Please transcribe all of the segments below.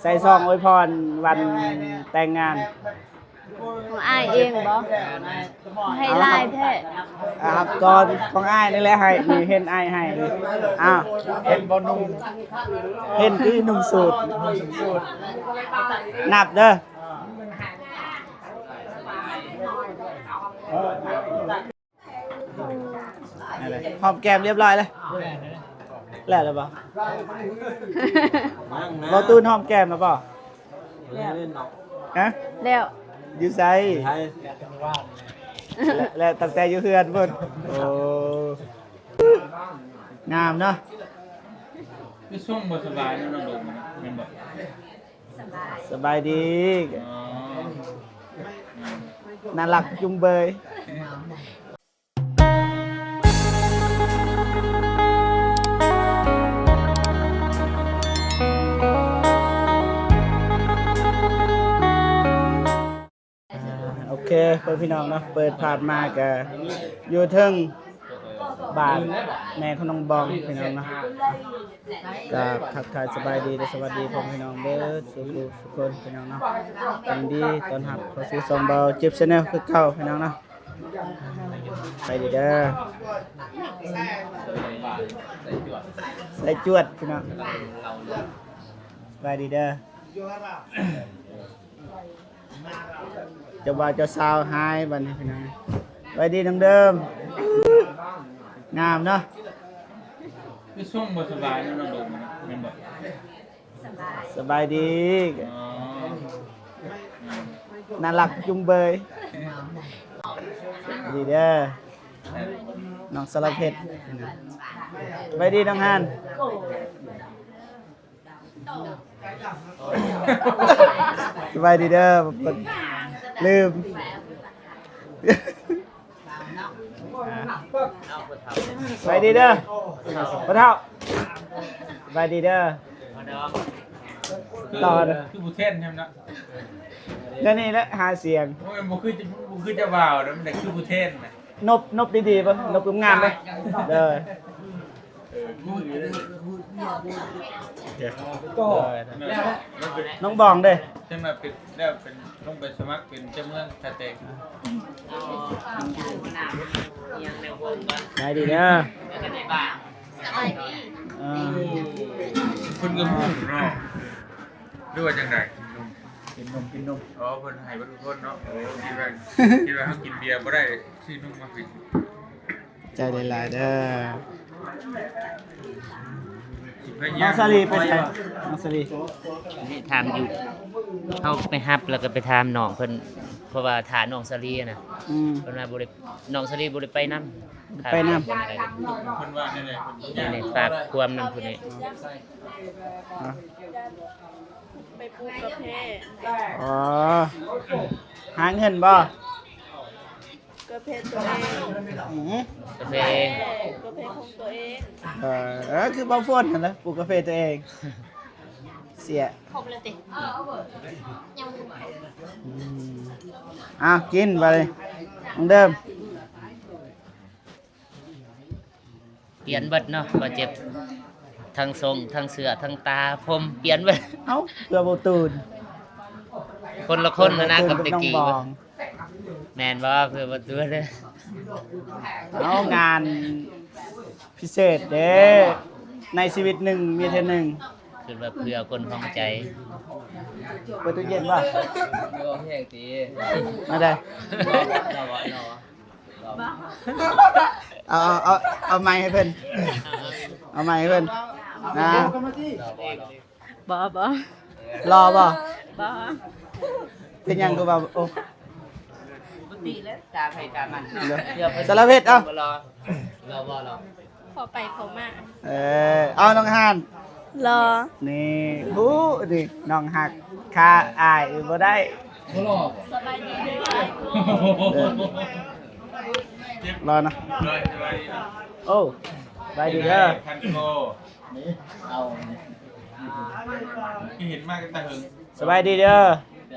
ໃສ່ຊອງອວຍພອນວັນແຕ່ງງານ ຂອງອ້າຍເອງບໍ? ໃຫ້ຫຼາຍແທ້. ອ່າ ຂອງ ຂອງອ້າຍນີ້ແຫຼະໃຫ້ ນີ້ເຫັນອ້າຍໃຫ້ນີ້. ອ້າວ ເຫັນບໍ່ນຸ່ງ? ເຫັນຄືນຸ່ງສູດ. ນັບເດີ. ຫອມແກ້ມຮຽບຮ້ອຍແລ້ວ. ແລ້ວແລ້ວບໍ່? ບໍ່ຕູນຫອມແກ້ມແລ້ວບໍ່? ແລ້ວ. ຮະ? ແລ້ວ. ຢູ່ໃສ? ແລ້ວ ແລ້ວຕັ້ງແຕ່ຢູ່ເຮືອນພຸ້ນ. ໂອ້ ງາມເນາະ. ຄືຊົງບໍ່ສະບາຍເນາະ ນ້ອງດົງ ແມ່ນບໍ່? ສະບາຍດີ. ອໍ ໜ້າລັກຈຸ້ມເບີຍ. ໂອເຄ ເພື່ອນພີ່ນ້ອງເນາະ ເປີດພາບມາກະຢູ່ເທິງບ້ານແມ່ຂອງນ້ອງບອງ ພີ່ນ້ອງເນາະ. ກະທັກທາຍສະບາຍດີ ແລະ ສະຫວັດດີພໍ່ແມ່ພີ່ນ້ອງເບິດສູ່ຜູ້ສູ່ຄົນ ພີ່ນ້ອງເນາະ. ຍິນດີຕ້ອນຮັບເຂົ້າສູ່ຊ່ອງບ່າວເຈັບ Channel ຄືເກົ່າ ພີ່ນ້ອງເນາະ. ໄປດີເດີ ໃສ່ຈວດ ພີ່ນ້ອງ ສະບາຍດີເດີ. ເຈົ້າບ່າວເຈົ້າສາວຫາຍບັດນີ້ພີ່ນ້ອງ. ສະບາຍດີນ້ອງເດີມ. ງາມເນາະ. ຄືຊົງບໍ່ສະບາຍເນາະ ນ້ອງເດີມ ແມ່ນບໍ່? ສະບາຍດີ. ອໍ ໜ້າລັກຈຸ້ມເບີຍ. ດີເດີ ນ້ອງສາລະເພັດ. ສະບາຍດີນ້ອງຮານ. ສະບາຍດີເດີ ລືມ. ສະບາຍດີເດີ ພໍ່ເຖົ້າ. ສະບາຍດີເດີ. ຕອນ ຄືຜູ້ແທນນຳເນາະ ແນວນີ້ແຫຼະຫາສຽງ. ໂອ້ຍ ບໍ່ຄື ບໍ່ຄືເຈົ້າບ່າວນະ ມັນຄືຜູ້ແທນນະ. ນົບ ນົບດີໆເບິ່ງ ນົບງາມໆເບິ່ງ. ເດີ ນ້ອງບອງເດ້ ຈັ່ງວ່າເປັນ ແລ້ວເປັນ ລົງໄປສະໝັກເປັນເຈົ້າເມືອງທ່າແຕງ. ໄດ້ດີເດີ. ສະບາຍດີ. ເອີ ເພິ່ນກໍຮູ້ເນາະ ຫຼືວ່າຈັ່ງໃດ? ເປັນໜຸ່ມ ເປັນໜຸ່ມ. ອໍ ເພິ່ນໃຫ້ເບິດທຸກຄົນເນາະ. ໂອ້ ຄິດວ່າ ຄິດວ່າເຮົາກິນເບຍບໍ່ໄດ້ ຊື້ນົມມາກິນ. ໃຈຫຼາຍໆເດີ. ນ້ອງສາລີໄປໃສ? ນ້ອງສາລີ ນີ້ຖາມຢູ່ ເຮົາໄປຮັບແລ້ວກໍໄປຖາມນ້ອງເພິ່ນ ເພາະວ່າຖ້ານ້ອງສາລີນະ. ອືມ ເພິ່ນວ່າບໍ່ໄດ້ ນ້ອງສາລີບໍ່ໄດ້ໄປນຳ. ໄປນຳ. ເພິ່ນວ່າແນວໃດ? ເພິ່ນ ນີ້ ນີ້ ຝາກຄວາມນຳຜູ້ນີ້. ໄປປູກກາເຟ. ອໍ ຫາເງິນບໍ່? ກາເຟຕົວເອງ. ຫືມ? ກາເຟເອງ. ກາເຟຂອງຕົວເອງ. ເອີ ຄືບ່າວຝົນຫັ້ນລະ ປູກກາເຟຕົວເອງ. ເສຍ ຄົບແລ້ວຕິ? ຍັງບໍ່ຄົບ. ອືມ ອ້າວ ກິນບາດນີ້ ນ້ອງເດີມ. ປ່ຽນເບິດເນາະ ບາດເຈັບ ທັງຊົງ ທັງເສື້ອ ທັງຕາ ຜົມ ປ່ຽນເບິດ. ເອົ້າ ເພື່ອບໍ່ຕູນ ຄົນລະຄົນນະ ນະ ກັບແຕ່ກີ້. ແມ່ນບໍ່? ເພື່ອບໍ່ຕູນເດີ. ເອົາ ງານພິເສດເດ້ ໃນຊີວິດໜຶ່ງມີເທື່ອໜຶ່ງ. ຄືວ່າເພື່ອຄົນຂອງໃຈ. ເປີດຕູ້ເຢັນບໍ່? ບໍ່ແຮງຕິ? ມາໄດ້. ເອົາ ເອົາ ເອົາ ເອົາໄມໃຫ້ເພິ່ນ ເອົາໄມໃຫ້ເພິ່ນນະ. ບໍ່ ບໍ່ ຫຼໍ່ບໍ່? ບໍ່. ເປັນຫຍັງຄືວ່າ ໂອ້ ບໍ່ຕິແລ້ວ ຕາໃຜຕາມັນ. ສາລະເພັດ ເອົ້າ ບໍ່ຫຼໍ່ ຫຼໍ່ບໍ່ຫຼໍ່? ພໍໄປພໍມາ. ເອີ ເອົາ ນ້ອງຮານ ຫຼໍ່. ນີ້ ຮູ້ນີ້ ນ້ອງຮັກ ຄາອ້າຍບໍ່ໄດ້. ບໍ່ຫຼໍ່. ສະບາຍດີເດີ. ເອີ ຫຼໍ່ນະ. ໂອ້ ສະບາຍດີເດີ. ເຫັນມາກັນແຕ່ເຫິງ. ສະບາຍດີເດີ. ເ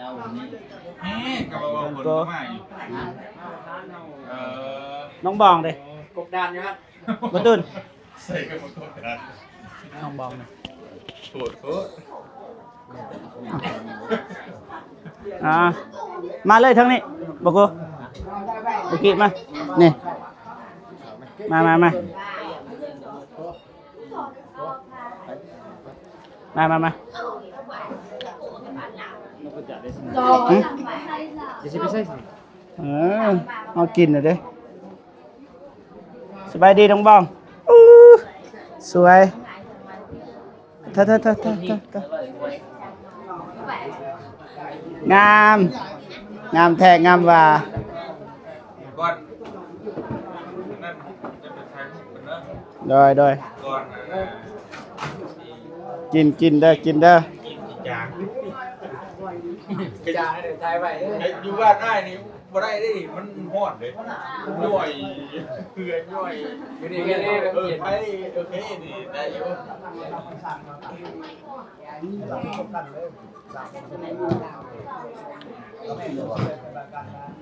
ອີ ກໍວ່າ ວ່າຄົນມາຢູ່. ເອີ ນ້ອງບອງເດ້. ກົບດານຢູ່ຫັ້ນ. ບໍ່ຕື່ນ ໃສ່ກັບບໍ່ກົບດານ. ນ້ອງບອງນະ ໂພດ ໂພດ. ອ່າ ມາເລີຍທາງນີ້ ບໍ່ໂກ ບໍ່ກີ ມາ ນີ້ ມາ ມາ ມາ ມາ ມາ ມາ ຫຶ ເອີ ເຮົາກິນແລ້ວເດ້. ສະບາຍດີນ້ອງບອງ. ອູ້ ສວຍ ເທີ ເທີ ເທີ ເທີ ເທີ ງາມ ງາມແທ້ງາມວ່າ. ກ່ອນນັ້ນຈະໄປຖ່າຍຮູບກັນເດີ. ໂດຍ ໂດຍ. ກ່ອນນັ້ນນະ ກິນ ກິນເດີ ກິນເດີ. ກິນອີ່ຫຍັງ? ຈານໃຫ້ໄດ້ຖ່າຍໄວ້ເດີ. ຢູ່ບ້ານອ້າຍນີ້ ບໍ່ໄດ້ເດ້ ມັນຮ້ອນເດ້ ຍ່ອຍ ເຫື່ອຍ່ອຍ. ຢູ່ນີ້ກໍໄດ້ ເອີ ໄປ ໂອເຄ ນີ້ໄດ້ຢູ່.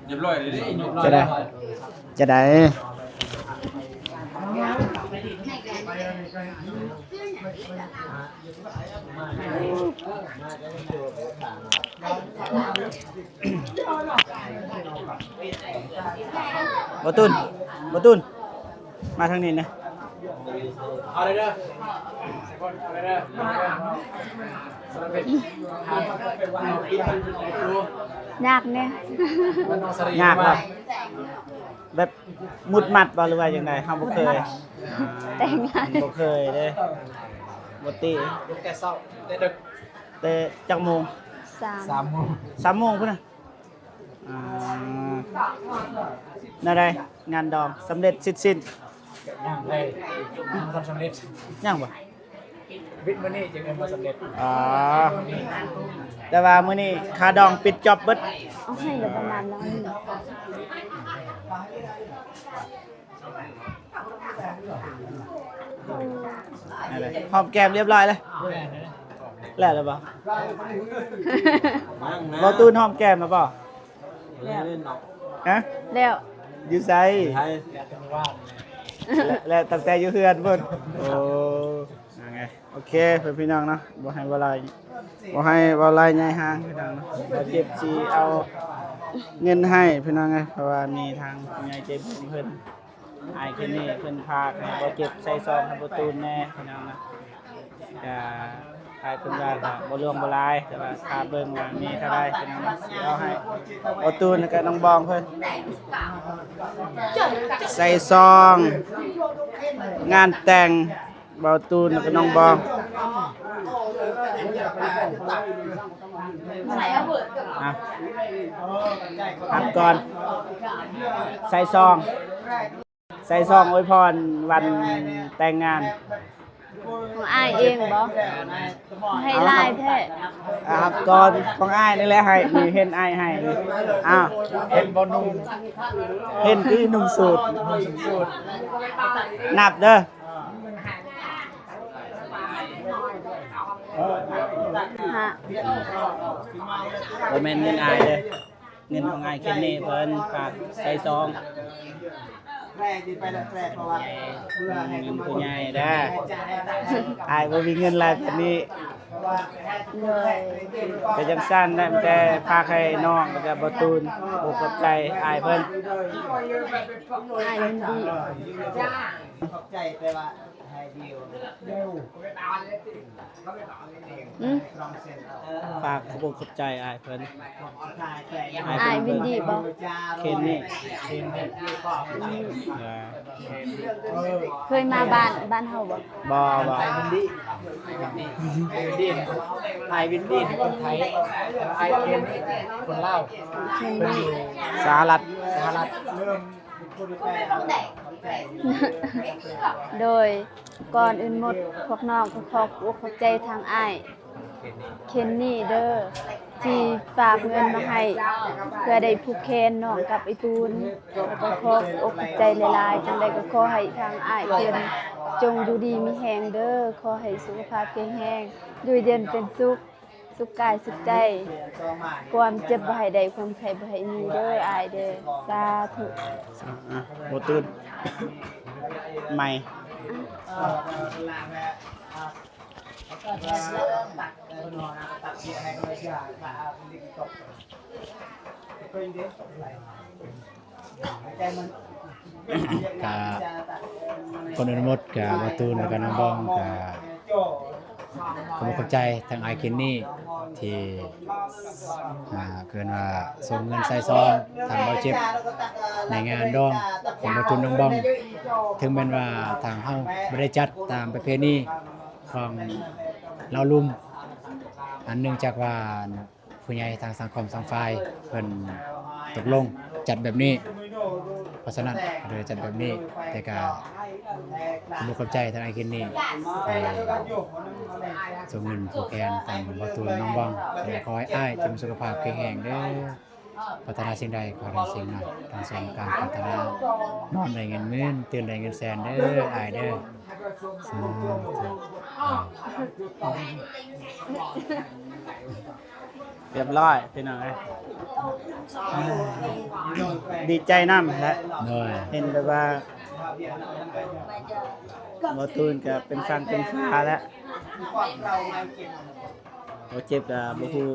ຮຽບຮ້ອຍເລີຍເດ້. ຈະໄດ້ ຈະໄດ້. ບໍ່ຕູນ ບໍ່ຕູນ ມາທາງນີ້ນະ. ເອົາເລີຍເດີ ເອົາເລີຍເດີ. ຍາກແດ່ ຍາກບໍ່? ແບບ ມຸດມັດບໍ່ ຫຼືວ່າຈັ່ງໃດ? ເຮົາບໍ່ເຄີຍ ແຕ່ງງານ ບໍ່ເຄີຍເດ້ ບໍ່ຕິ. ແຕ່ເຊົ້າ ແຕ່ດຶກ ແຕ່ຈັກໂມງ? ສາມ ສາມໂມງ ສາມໂມງພຸ້ນນະ. ອ່າ ແນວໃດ ງານດອງສຳເລັດເສັດສິ້ນ? ຍັງເລີຍ ຍັງບໍ່ທັນສຳເລັດ ຍັງບໍ່? ວິດມື້ນີ້ຈຶ່ງເອີ້ນວ່າສຳເລັດ. ອໍ ແຕ່ວ່າມື້ນີ້ຄ່າດອງປິດຈອບເບິດ. ເອົາໃຫ້ລະປະມານນັ້ນ. ຫອມແກ້ມຮຽບຮ້ອຍແລ້ວ ແລ້ວແລ້ວບໍ່? ບໍ່ຕູນຫອມແກ້ມແລ້ວບໍ່? ແລ້ວ ຮະ? ແລ້ວ ຢູ່ໃສ? ແລ້ວ ແລ້ວຕັ້ງແຕ່ຢູ່ເຮືອນພຸ້ນ. ໂອ້ ໂອເຄ ເພື່ອນພີ່ນ້ອງເນາະ ບໍ່ໃຫ້ເວົ້າຫຼາຍ ບໍ່ໃຫ້ເວົ້າຫຼາຍໃຫຍ່ຫາງພີ່ນ້ອງເນາະ. ບ່າວເຈັບຊິເອົາເງິນໃຫ້ພີ່ນ້ອງເອີຍ ເພາະວ່າມີທາງຜູ້ໃຫຍ່ໃຈບຸນເພິ່ນ ອ້າຍເຄນນີ້ເພິ່ນຝາກໃຫ້ບ່າວເຈັບໃສ່ຊອງໃຫ້ບ່າວຕູນແດ່ພີ່ນ້ອງເນາະ. ກະ ອ້າຍເພິ່ນວ່າກະບໍ່ຫຼວງບໍ່ຫຼາຍ ແຕ່ວ່າຖ້າເບິ່ງວ່າມີເທົ່າໃດພີ່ນ້ອງເນາະ ຊິເອົາໃຫ້ບ່າວຕູນ ແລ້ວກະນ້ອງບອງເພິ່ນ ໃສ່ຊອງງານແຕ່ງ ບ່າວຕູນ ແລ້ວກະນ້ອງບອງ. ອ່ະ ຮັບກ່ອນ ໃສ່ຊອງ ໃສ່ຊອງອວຍພອນວັນແຕ່ງງານ. ຂອງອ້າຍເອງບໍ່? ໃຫ້ຫຼາຍແທ້. ອ່າ ຮັບກ່ອນ ຂອງອ້າຍນີ້ແຫຼະໃຫ້ ນີ້ເຫັນອ້າຍໃຫ້ນີ້. ອ້າວ ເຫັນບໍ່ໜຸ່ມ? ເຫັນຕິໜຸ່ມສູດ. ນັບເດີ. ຮະ ບໍ່ແມ່ນເງິນອ້າຍເດີ ເງິນຂອງອ້າຍເຄນນີ້ເພິ່ນຝາກໃສ່ຊອງ. ເງິນຜູ້ໃຫຍ່ເດີ ອ້າຍບໍ່ມີເງິນຫຼາຍປານນີ້. ໂດຍ ກະຈັ່ງຊັ້ນແຫຼະ ມີແຕ່ຝາກໃຫ້ນ້ອງ ແລ້ວກະບ່າວຕູນ ຂອບໃຈອ້າຍເພິ່ນ. ອ້າຍຍິນດີ. ຂອບໃຈ ແຕ່ວ່າ ອືມ ຝາກຂອບອົກຂອບໃຈອ້າຍເພິ່ນ. ອ້າຍວິນດີບໍ່? ເຄນນີ້. ເຄີຍມາບ້ານ ບ້ານເຮົາບໍ່? ບໍ່ ບໍ່. ອ້າຍວິນດີ ອ້າຍວິນດີຄົນໄທ ແຕ່ວ່າອ້າຍເຄນນີ້ຄົນລາວ. ເຄນນີ້ ສະຫະລັດ ສະຫະລັດ. ໂດຍ ກ່ອນອື່ນໝົດ ພວກນ້ອງກໍຂໍຂອບອົກຂອບໃຈທາງອ້າຍເຄນນີ້ເດີ ທີ່ຝາກເງິນມາໃຫ້ ເພື່ອໄດ້ຜູກແຂນນ້ອງກັບໄອ້ຕູນ. ແລ້ວກໍຂໍຂອບອົກຂອບໃຈຫຼາຍໆ ຈັ່ງໃດກໍຂໍໃຫ້ທາງອ້າຍເພິ່ນຈົ່ງຢູ່ດີມີແຮງເດີ ຂໍໃຫ້ສຸຂະພາບແຂງແຮງ ຢູ່ເຢັນເປັນສຸກ. ສຸກກາຍສຸກໃຈ ຄວາມເຈັບບໍ່ໃຫ້ໄດ້ ຄວາມໄຂ້ບໍ່ໃຫ້ມີເດີອ້າຍເດີ ສາທຸ. ອ່າ ບໍ່ຕື່ນ ໃໝ່. ກະ ກ່ອນອື່ນໝົດກະ ບ່າວຕູນ ແລ້ວກະນ້ອງບອງ ກະ ຂໍຂອບໃຈທາງອ້າຍເຄນນີ ທີ່ ອ່າ ເອີ້ນວ່າ ສົ່ງເງິນໃສ່ຊອງທາງບ່າວເຈັບ ໃນງານດອງຂອງບ່າວຕູນ ນ້ອງບອງ. ເຖິງແມ່ນວ່າທາງເຮົາບໍ່ໄດ້ຈັດຕາມປະເພນີຂອງລາວລຸ່ມ ອັນເນື່ອງຈາກວ່າ ຜູ້ໃຫຍ່ທາງສັງຄົມສອງຝ່າຍເພິ່ນຕົກລົງຈັດແບບນີ້, ເພາະສະນັ້ນກໍເລີຍຈັດແບບນີ້. ແຕ່ກະຂໍຂອບໃຈທາງອ້າຍເຄນນີ ທີ່ສົ່ງເງິນຜູກແຂນທາງບ່າວຕູນ ນ້ອງບອງ. ແລະ ຂໍໃຫ້ອ້າຍຈົ່ງສຸຂະພາບແຂງແຮງເດີ້, ປາດຖະໜາສິ່ງໃດຂໍໄດ້ສິ່ງນັ້ນ ທັງສົມຄວາມປາດຖະໜາ, ນອນໄດ້ເງິນໝື່ນ ຕື່ນໄດ້ເງິນແສນເດີ້ອ້າຍເດີ້. ສາທຸ. ຮຽບຮ້ອຍພີ່ນ້ອງເອີຍ, ດີໃຈນຳແຫຼະ. ໂດຍ. ເຫັນແບບວ່າ ບໍ່ຕູນກໍເປັນຝັ່ງເປັນຝາແລ້ວ, ບໍ່ເຈັບກໍບໍ່ຮູ້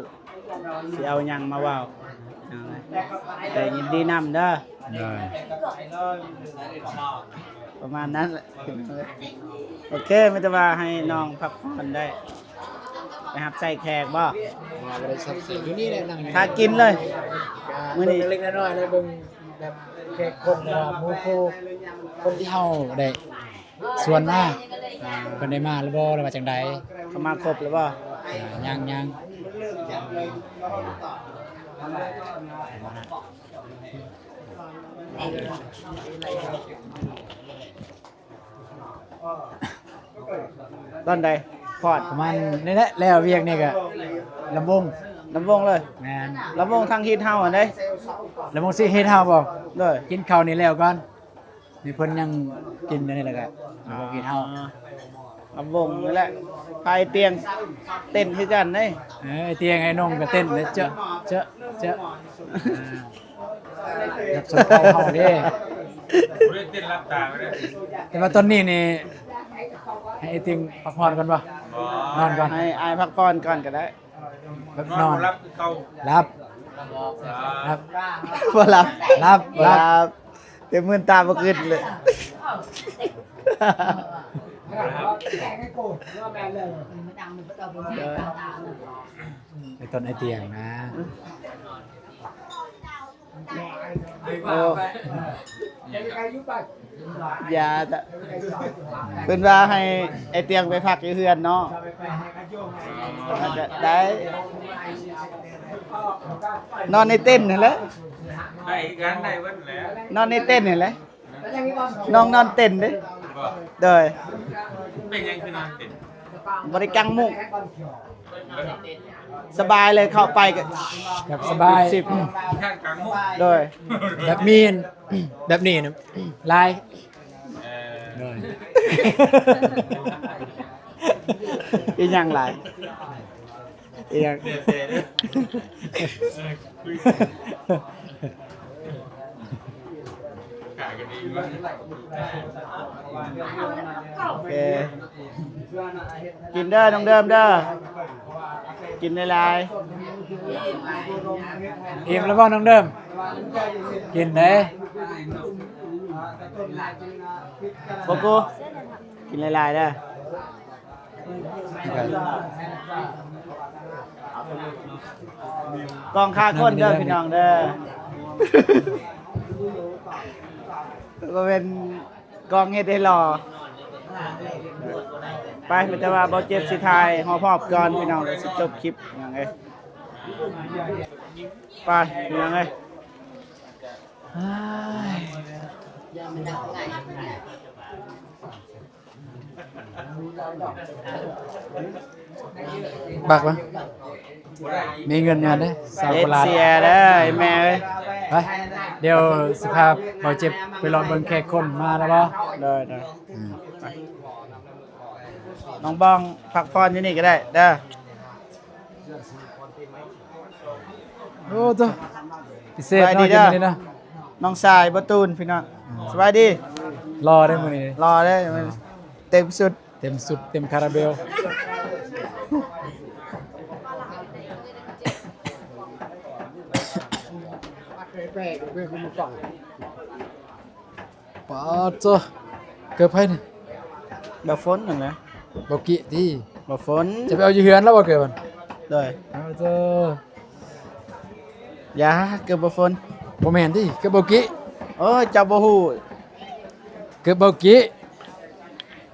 ຊິເອົາຫຍັງມາເວົ້າ, ແຕ່ຍິນດີນຳເດີ. ໂດຍ. ປະມານນັ້ນແຫຼະ. ໂອເຄ, ມີແຕ່ວ່າໃຫ້ນ້ອງພັກຜ່ອນໄດ້. ໄປຮັບໃຊ້ແຂກບໍ່? ບໍ່ ບໍ່ໄດ້ຮັບໃຊ້, ຢູ່ນີ້ແຫຼະ ນັ່ງຢູ່ນີ້ ຖ້າກິນເລີຍ. ກະ ມື້ນີ້ເບິ່ງເລັກໆນ້ອຍໆ ເລີຍ ເບິ່ງແບບແຂກຄົນ ແບບວ່າໝູ່ຄູ່ຄົນທີ່ເຮົາໄດ້ຊວນມາ, ອ່າ ເພິ່ນໄດ້ມາຫຼືບໍ່ ຫຼືວ່າຈັ່ງໃດ? ເຂົາມາຄົບຫຼືບໍ່? ອ່າ ຍັງ ຍັງ. ຕອນໃດຄອດ? ປະມານນີ້ແຫຼະ, ແລ້ວວຽກນີ້ກະລຳວົງ. ລຳວົງເລີຍ? ແມ່ນ. ລຳວົງທາງຮີດເຮົາຫັ້ນເດ້? ລຳວົງຊິຮີດເຮົາບໍ່? ໂດຍ. ກິນເຂົ້ານີ້ແລ້ວກ່ອນ, ນີ້ເພິ່ນຍັງກິນອັນນີ້ແລ້ວກະລຳວົງຮີດເຮົາ. ລຳວົງນີ້ແຫຼະ, ພາຍຕຽງເຕັ້ນຄືກັນເດ້. ເອີ ຕຽງ ອ້າຍນົງກະເຕັ້ນເດ້, ເຈາະ ເຈາະ ເຈາະ. ອ່າ ແບບຊົນເຜົ່າເຮົາເດ້. ບໍ່ໄດ້ເຕັ້ນຫຼັບຕາໄວ້ເດ້. ແຕ່ວ່າຕອນນີ້ນີ້ ໃຫ້ອ້າຍຕຽງພັກຜ່ອນກ່ອນບໍ່? ບໍ່. ນອນກ່ອນ. ໃຫ້ອ້າຍພັກຜ່ອນກ່ອນກໍໄດ້. ແບບນອນ ນອນບໍ່ຫຼັບຄືເກົ່າ. ຫຼັບ. ຫຼັບ. ບໍ່ຫຼັບ. ຫຼັບ ບໍ່ຫຼັບ. ແຕ່ມື່ນຕາບໍ່ຂຶ້ນເລີຍ. ໄອ້ຕົນໄອ້ຕຽງນະ. ໂອ້ ຢ່າ ເພິ່ນວ່າໃຫ້ໄອ້ຕຽງໄປພັກຢູ່ເຮືອນເນາະ. ອາດຈະໄດ້ ນອນໃນເຕັນຫັ້ນແຫຼະ. ໄດ້ຄືກັນ ໄດ້ເບິດແຫຼະ. ນອນໃນເຕັນຫັ້ນແຫຼະ. ນ້ອງນອນເຕັນເດ້. ບໍ່ ໂດຍ. ເປັນຫຍັງຄືນອນເຕັນ? ບໍ່ໄດ້ກາງມຸ້ງ. ສະບາຍເລີຍ, ເຂົ້າໄປກໍ ແບບສະບາຍ. ໂດຍ. ແບບມີ ແບບນີ້ນະ ຫຼາຍ. ເອີ ໂດຍ. ອີຫຍັງຫຼາຍ? ອີຫຍັງ? ໂອເຄ ກິນເດີນ້ອງເດີມເດີ ກິນຫຼາຍໆ. ອີ່ມແລ້ວບໍ່ນ້ອງເດີມ? ກິນເດ້ ບໍ່ກູ ກິນຫຼາຍໆເດີ. ກ້ອງຄາຄົນເດີພີ່ນ້ອງເດີ ບໍ່ແມ່ນກ້ອງເຮັດໃຫ້ຫຼໍ່. ໄປ ມີແຕ່ວ່າບໍ່ເຈັບຊິຖ່າຍຮອບໆກ່ອນພີ່ນ້ອງ ຊິຈົບຄລິບພີ່ນ້ອງເອີຍ. ໄປພີ່ນ້ອງເອີຍ. ບັກວະ ມີເງິນຢູ່ຫັ້ນເດ້ ຊາວກວ່າລ້ານ. ເສຍເດີແມ່ເອີຍ. ໄປ ດຽວຊິພາເບົາເຈັບໄປເລາະເບິ່ງແຂກຄົນມາແລ້ວບໍ່? ໄດ້ ໄດ້. ອືມ ໄປ ນ້ອງບອງພັກຜ່ອນຢູ່ນີ້ກໍໄດ້ເດີ. ໂອ້ ໂຕ ພິເສດເນາະ ສະບາຍດີເດີ ກິນມື້ນີ້ເນາະ. ນ້ອງຊາຍບໍ່ຕູນພີ່ນ້ອງ ສະບາຍດີ. ຫຼໍ່ເດ້ມື້ນີ້ ຫຼໍ່ເດ້ ເຕັມຊຸດ ເຕັມຊຸດ ເຕັມຄາຣາເບວ. ປາດໂທ້ ເກີບໃຜນີ້? ບ່າວຝົນນັ້ນແຫຼະ. ບ່າວກິຕິ? ບ່າວຝົນ. ຈະໄປເອົາຢູ່ເຮືອນລາວບໍ່ເກີບຫັ້ນ? ໂດຍ. ປາດໂທ້ ຢ່າ ເກີບບ່າວຝົນ. ບໍ່ແມ່ນຕິ ເກີບບ່າວກິ. ໂອ້ຍ ເຈົ້າບໍ່ຮູ້. ເກີບບ່າວກິ.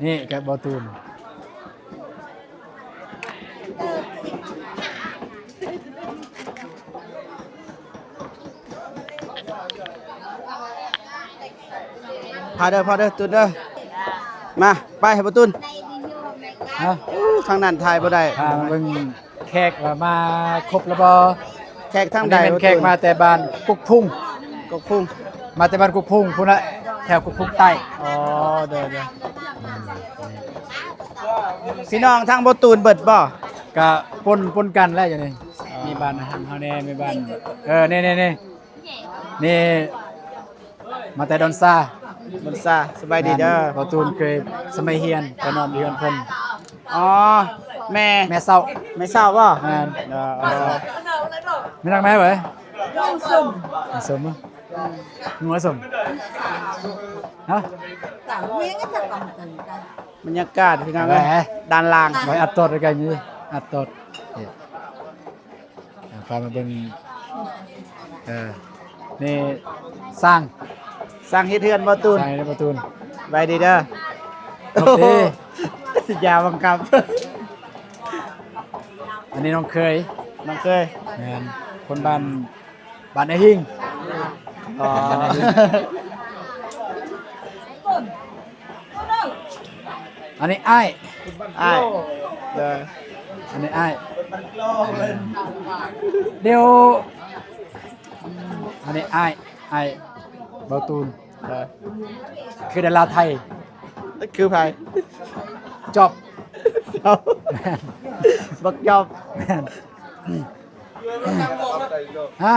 ນີ້ ເກີບບ່າວຕູນ. ພາເດີ ພາເດີ ຕູນເດີ. ມາ ໄປ ບ່າວຕູນ. ຮະ? ໂອ້ ທາງນັ້ນຖ່າຍບໍ່ໄດ້. ພາມາເບິ່ງ ແຂກວ່າມາຄົບແລ້ວບໍ່? ແຂກທາງໃດ? ອັນນີ້ແມ່ນແຂກມາແຕ່ບ້ານກົກພຸງ. ກົກພຸງ. ມາແຕ່ບ້ານກົກພຸງພຸ້ນລະ ແຖວກົກພຸງໃຕ້. ອໍ ໂດຍໆ. ພີ່ນ້ອງທາງບ່າວຕູນເບິດບໍ່? ກະປົນ ປົນກັນແຫຼະຢູ່ນີ້. ອໍ ມີບ້ານຫັ້ນເຮົາແດ່ ມີບ້ານ ເອີ ນີ້ໆໆ. ນີ້ມາແຕ່ດອນຊາ. ດອນຊາ. ສະບາຍດີເດີ. ບ່າວຕູນເຄີຍສະໄໝຮຽນໄປນອນຢູ່ເຮືອນເພິ່ນ. ອໍ ແມ່ ແມ່ເຊົາ. ແມ່ເຊົາບໍ່? ແມ່ນ. ເອີ ເອີ ແມ່ນນາງແມ່ເວີຍ. ສົມ ສົມ ງົວສົມ. ຮະ? ບັນຍາກາດພີ່ນ້ອງເອີຍ ດ້ານລ່າງ. ໄວ້ອັດຕອດໃກ້ໆນີ້ ອັດຕອດ. ອ່າ ພາມາເບິ່ງ ເອີ ນີ້ຊ່າງ ຊ່າງເຮັດເຮືອນບ່າວຕູນ. ຊ່າງເຮັດເຮືອນບ່າວຕູນ. ສະບາຍດີເດີ. ໂອເຄ ສິຢາບັງຄັບ. ອັນນີ້ນ້ອງເຂີຍ. ນ້ອງເຂີຍ. ແມ່ນ ຄົນບ້ານ ບ້ານໄອ້ຫິງ. ອໍ ບ້ານໄອ້ຫິງ. ອັນນີ້ອ້າຍ. ອ້າຍ. ເດີ. ອັນນີ້ອ້າຍ. ດຽວ ອັນນີ້ອ້າຍ ອ້າຍບ່າວຕູນ. ເດີ. ຄືດາລາໄທ. ຄືໃຜ? ຈອບ. ຈອບ. ແມ່ນ. ບັກຈອບ. ແມ່ນ. ຮະ?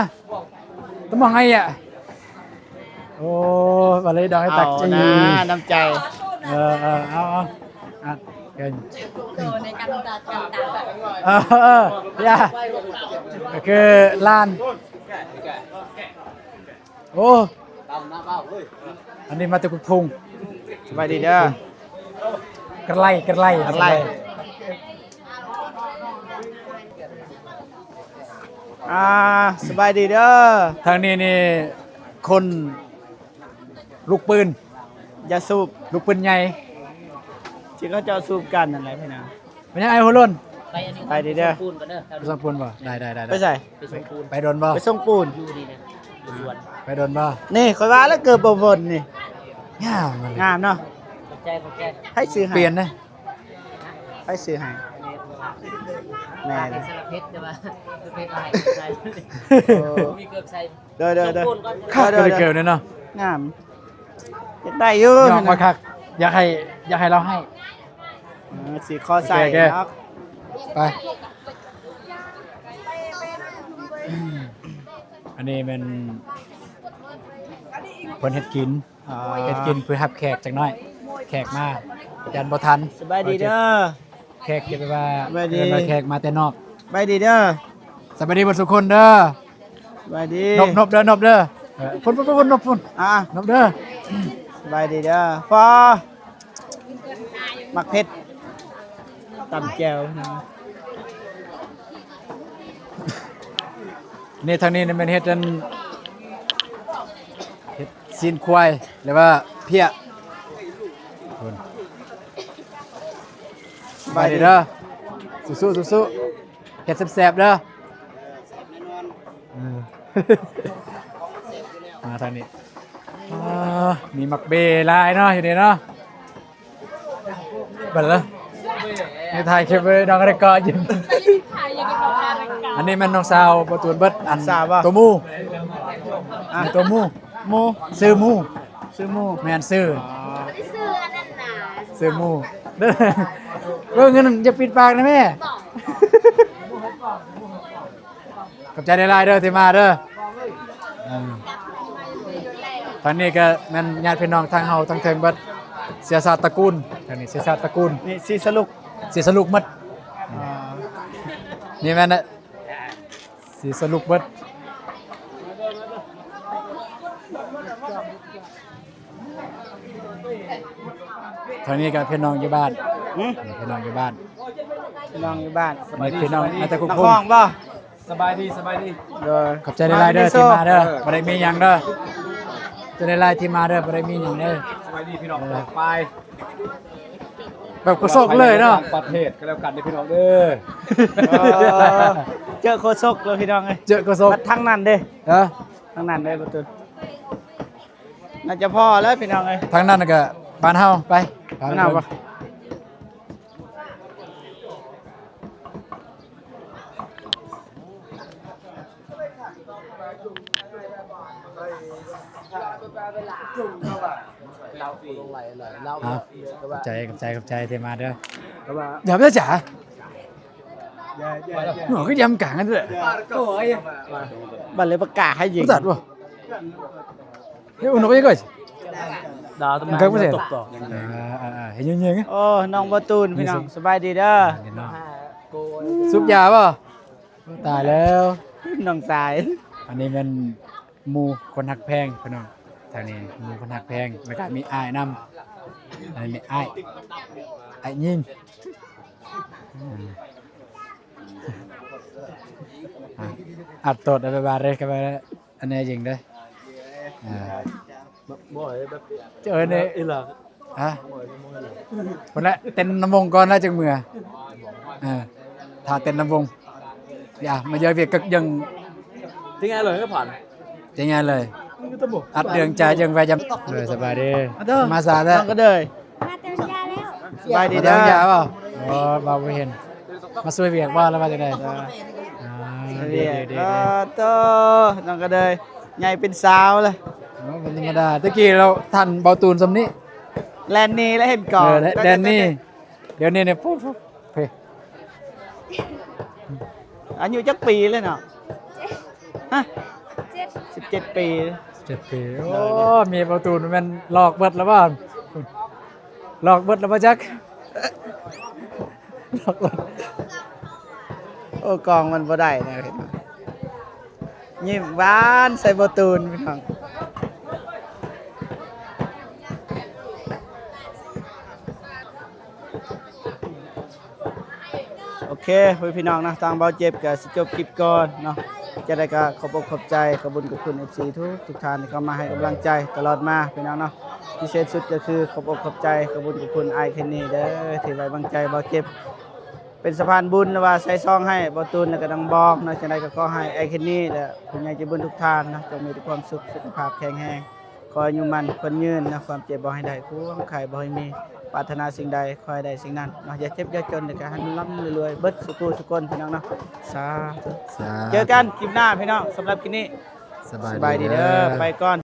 ຕະໝອງໄອ້ອະ. ໂອ້ ບາເລດອງໃຫ້ຕັກຈີ. ເອົານາ ນ້ຳໃຈ. ເອີ ເອີ ເອົາ ເອົາ ອັດກັນ. ໂຕໃນກັນຕາ ກັນຕາ. ເອີ ເອີ ຢ່າ ກໍຄືຫຼານ. ໂອ້ ອັນນີ້ມາແຕ່ກຸກພຸງ. ສະບາຍດີເດີ. ກະໄລ ກະໄລ ກະໄລ. ອ່າ ສະບາຍດີເດີ. ທາງນີ້ນີ້ຄົນລູກປືນ ຢາສູບ ລູກປືນໃຫຍ່ ທີ່ເຂົາເຈົ້າສູບກັນນັ້ນແຫຼະພີ່ນ້ອງ. ເປັນຫຍັງອ້າຍຫົວໂລ້ນ? ໄປອັນນີ້ ໄປດີເດີ. ໄປສົ່ງປູນກ່ອນເດີ. ໄປສົ່ງປູນບໍ່? ໄດ້ ໄດ້ ໄດ້ ໄດ້. ໄປໃສ? ໄປສົ່ງປູນ. ໄປດົນບໍ່? ໄປສົ່ງປູນ. ຢູ່ນີ້ນະ ຢູ່ສວນ. ໄປດົນບໍ່? ນີ້ຂ້ອຍວ່າແລ້ວເກີບບໍ່ຝົນນີ້. ງາມ ງາມເນາະ. ຂອບໃຈ ຂອບໃຈ. ໃຜຊື້ໃຫ້? ປ່ຽນເດ້. ໃຜຊື້ໃຫ້? ແມ່ນ. ເປັນສາລະເພັດ ແຕ່ວ່າສາລະເພັດເອົາໃຫ້ໃສ່. ໂອ້ ບໍ່ມີເກີບໃສ່. ເດີ ເດີ ເດີ. ຄັກ ເດີ ເດີ ເກີບເນາະ. ງາມ. ຢາກໄດ້ຢູ່ ຍອມມາຄັກ. ຢາກໃຫ້ ຢາກໃຫ້ລາວໃຫ້. ເອີ ຊິຂໍໃສ່ເນາະ. ໂອເຄ ໂອເຄ ໄປ. ອັນນີ້ແມ່ນເພິ່ນເຮັດກິນ. ອ່າ ເຮັດກິນເພື່ອຮັບແຂກຈັກໜ້ອຍ. ແຂກມາ ຢ້ານບໍ່ທັນ. ສະບາຍດີເດີ. ແຂກຈະແບບວ່າ ສະບາຍດີ ເອີ້ນວ່າແຂກມາແຕ່ນອກ. ສະບາຍດີເດີ. ສະບາຍດີເບິດທຸກຄົນເດີ. ສະບາຍດີ. ນົບ ນົບເດີ ນົບເດີ. ເອີ ພຸ້ນ ພຸ້ນ ພຸ້ນ ນົບພຸ້ນ. ອ່າ ນົບເດີ. ສະບາຍດີເດີ. ພໍ ໝາກເຜັດ ຕຳແຈ່ວ. ນີ້ ທາງນີ້ແມ່ນເຮັດອັນ ເຮັດຊີ້ນຄວາຍ ຫຼືວ່າເພຍ. ສະບາຍດີເດີ. ສູ້ໆ ເຮັດແຊບໆເດີ. ເອີ ມາທາງນີ້. ອ່າ ມີໝາກເບຫຼາຍເນາະ ຢູ່ນີ້ເນາະ. ບັດລະ ໃຫ້ຖ່າຍຄລິບໄວ້ ນ້ອງກໍໄດ້ເກາະຢູ່. ອັນນີ້ແມ່ນນ້ອງສາວບໍ່ຕູນເບິດ. ອັນ ສາວບໍ່? ໂຕໝູ່. ອ່ະ ໂຕໝູ່. ໝູ່. ຊື່ໝູ່. ຊື່ໝູ່. ແມ່ນ ຊື່. ອໍ ຊື່ອັນນັ້ນນະ ຊື່ໝູ່. ເບິ່ງອັນນັ້ນ ຢ່າປິດປາກນະແມ່. ຂອບໃຈຫຼາຍໆເດີທີ່ມາເດີ. ເອີ ທາງນີ້ກໍແມ່ນຍາດພີ່ນ້ອງທາງເຮົາທາງເທິງເບິດ ເຊື້ອຊາດຕະກູນ. ທາງນີ້ຊື້ອຊາດຕະກູນ ນີ້ສີສະຫຼຸກ ສີສະຫຼຸກໝົດ. ອ່າ ນີ້ແມ່ນ ສີສະຫຼຸກເບິດ. ທາງນີ້ກໍພີ່ນ້ອງຢູ່ບ້ານ ຫື? ນີ້ພີ່ນ້ອງຢູ່ບ້ານ ພີ່ນ້ອງຢູ່ບ້ານ ສະບາຍດີ ພີ່ນ້ອງ ສະບາຍດີ ມາແຕ່ຄຸກ ນັກຮ້ອງບໍ່? ສະບາຍດີ ສະບາຍດີ ໂດຍ ຂອບໃຈຫຼາຍໆເດີທີ່ມາເດີ ເອີ ບໍ່ໄດ້ມີຫຍັງເດີ ຂອບໃຈຫຼາຍໆທີ່ມາເດີ ບໍ່ໄດ້ມີຫຍັງເດີ ສະບາຍດີພີ່ນ້ອງ ເອີ ປາຍ ແບບໂຄສົກເລີຍເນາະ ປະເທດກໍແລ້ວກັນເດີພີ່ນ້ອງເດີ ເອີ ເຈີໂຄສົກເລີຍພີ່ນ້ອງເອີຍ ເຈີໂຄສົກ ທາງນັ້ນເດ້ ຮະ ທາງນັ້ນເດ້ປະຕູ ໜ້າຈະພໍແລ້ວພີ່ນ້ອງເອີຍ ທາງນັ້ນກໍບ້ານເຮົາ ໄປ ບ້ານເຮົາ ໄປເບິ່ງ ບໍ່? ອ່ະ ຂອບໃຈ ຂອບໃຈ ຂອບໃຈທີ່ມາເດີ ຢ່າໄປຈ້າ ໜໍຄືຢຳກາງຫັ້ນເດີ ບັດເລີຍປະກາດໃຫ້ຍິງ ຈັດບໍ່? ເຮີ້ຍ ອຸນນົກຍັງກ່ອຍ ດາວຕະມານ ຕົກຕໍ່ ອ່າໆໆ ເຮັດຫຍັງໆ ໂອ້ ນ້ອງບໍ່ຕູນ ພີ່ນ້ອງ ສະບາຍດີເດີ ສຸບຢາບໍ່? ຕາຍແລ້ວ ນ້ອງຊາຍ ອັນນີ້ແມ່ນໝູ່ຄົນຮັກແພງພີ່ນ້ອງ ທາງນີ້ໝູ່ຄົນຮັກແພງ ແລ້ວກໍມີອ້າຍນຳ ອັນນີ້ອ້າຍ ອ້າຍຍິງ ອາ ອັດໂຕດ ອາ ບາຍບາຍເດີ ກັບ ອັນນີ້ຍິງເດີ ອ່າ ບໍ່ ເອີ້ນ ອີຫຼາ ຮະ ພຸ້ນແຫຼະ ເຕັ້ນນຳວົງກ່ອນແລ້ວຈຶ່ງເມືອ ເອີ ຖ້າເຕັ້ນນຳວົງ ຢ່າມາເຢີວຽກກັກຍັງ ທີ່ໄງເລີຍກໍຜ່ານ ທີ່ໄງເລີຍ ອັດເລື່ອງຈາຍັງໄວຈຳ ເອີ ສະບາຍດີ ມາສາແລ້ວ ນ້ອງກະເດີຍ ມາແຕ່ຢາແລ້ວ ສະບາຍດີເດີ ມາແຕ່ຢາບໍ່? ໂອ້ ບ່າວບໍ່ເຫັນ ມາຊ່ວຍວຽກບໍ່ ຫຼືວ່າຈັ່ງໃດ? ອ່າ ຊ່ວຍວຽກ ດີໆໆໆ ເອີ ໂຕ ນ້ອງກະເດີຍ ໃຫຍ່ເປັນສາວແລ້ວ ໂອ້ ບໍ່ທຳມະດາ ແຕ່ກີ້ລາວທັນເບົາຕູນສ່ຳນີ້ ແລ່ນໜີແລ້ວເຫັນກ່ອນ ເອີ ແລ່ນໜີ ດຽວນີ້ນີ້ ພຸ້ນ ເພ ອາຍຸຈັກປີແລ້ວເນາະ? ຮະ? ສິບເຈັດ ສິບເຈັດປີ ສິບເຈັດປີ ໂອ້ ເມຍເບົາຕູນແມ່ນຫຼອກເບິດແລ້ວບໍ່? ຫຼອກເບິດແລ້ວບໍ່ຈັກ? ໂອ້ ກ້ອງມັນບໍ່ໄດ້ນະ ຍິ້ມຫວານໃສ່ເບົາຕູນ ພີ່ນ້ອງ. ໂອເຄ ພໍ່ແມ່ພີ່ນ້ອງເນາະ ທາງບ່າວເຈັບກໍຊິຈົບຄລິບກ່ອນເນາະ. ຈັ່ງໃດກໍຂອບອົກຂອບໃຈ ຂອບບຸນຂອບຄຸນເອັຟຊີທຸກໆທ່ານທີ່ເຂົ້າມາໃຫ້ກຳລັງໃຈຕະຫຼອດມາ ພີ່ນ້ອງເນາະ. ພິເສດສຸດກໍຄືຂອບອົກຂອບໃຈ ຂອບບຸນຂອບຄຸນອ້າຍເຄນນີເດີ ທີ່ໄວ້ວາງໃຈບ່າວເຈັບ ເປັນສະພານບຸນ ຫຼືວ່າໃສ່ຊອງໃຫ້ບ່າວຕູນ ແລະກະນ້ອງບອງເນາະ. ຈັ່ງໃດກໍຂໍໃຫ້ອ້າຍເຄນນີ ແລະຜູ້ໃຫຍ່ໃຈບຸນທຸກທ່ານເນາະ ຈົ່ງມີແຕ່ຄວາມສຸກ ສຸຂະພາບແຂງແຮງ ຂໍອາຍຸໝັ້ນຂວັນຍືນເນາະ ຄວາມເຈັບບໍ່ໃຫ້ໄດ້ ຄວາມໄຂ້ບໍ່ໃຫ້ມີ ປາດຖະໜາສິ່ງໃດຂໍໃຫ້ໄດ້ສິ່ງນັ້ນເນາະ. ຢ່າເຈັບຢ່າຈົນ ແລະກະໃຫ້ມັນລ່ຳໃຫ້ລວຍເບິດສູ່ຜູ້ສູ່ຄົນ ພີ່ນ້ອງເນາະ. ສາທຸ ສາທຸ ເຈີກັນຄລິບໜ້າ ພີ່ນ້ອງ. ສຳລັບຄລິບນີ້ ສະບາຍດີເດີ ສະບາຍດີເດີ ໄປກ່ອນ.